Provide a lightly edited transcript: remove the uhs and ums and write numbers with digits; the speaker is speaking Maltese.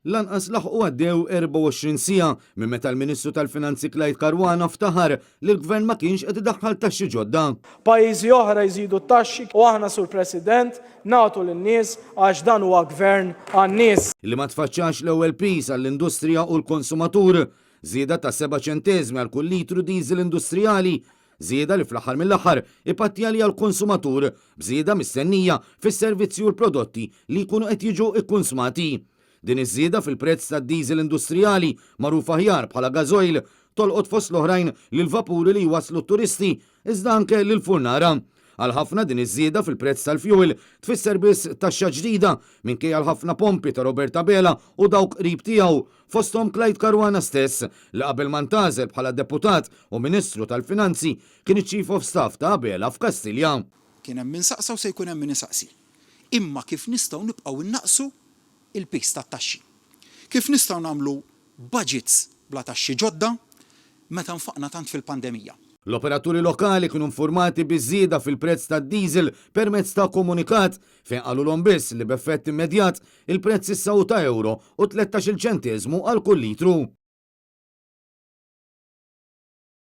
Lanqas laħqu għaddew 24 siegħa minn meta l-Ministru tal-Finanzi Clyde Caruana ftaħar li l-Gvern ma kienx qed idaħħal taxxi ġodda. Pajjiżi oħra jżidu t-taxxi u aħna Sur President nagħtu lin-nies għax dan huwa Gvern għan-nies. Li ma tfaċċax l-ewwel piż għall-industrija u l-konsumatur, żieda ta' seba' ċenteżmi għal kull litru diesel industrijali, żieda li fl-aħħar mill-aħħar ipatti għaliha l-konsumatur b'żieda mistennija fis-servizzi u l-prodotti li jkunu qed jiġu kkunsmati. Din iż-żieda fil-prezz tad-diesel industrijali, magħruf aħjar bħala gasoil, tolqot fost l-oħrajn lill-vapuri li jwasslu t-turisti, iżda anke lill-furnara. Għal ħafna din iż-żieda fil-prezz tal-fjuwil tfisser biss taxxa ġdida, minkejja l-ħafna pompi ta' Robert Abela u dawk qrib tiegħu, fosthom Clyde Caruana stess, li qabel ma ntgħażel bħala Deputat u Ministru tal-Finanzi kien iċ-Chief of Staff ta' Abela f'Kastilja. Kien hemm min saqsa u se jkun hemm min isaqsi. Imma kif nistgħu nibqgħu nnaqqsu il-piż tat-taxxi. Kif nistgħu nagħmlu budgets bla taxxi ġodda meta nfaqna tant fil-pandemija? L-operaturi lokali kienu infurmati biż-żieda fil-prezz tad-diesel permezz ta' komunikat fejn qalulhom biss li b'effett immedjat il-prezz issa hu ta' ewro u tlettax-il ċenteżmu għal kull litru.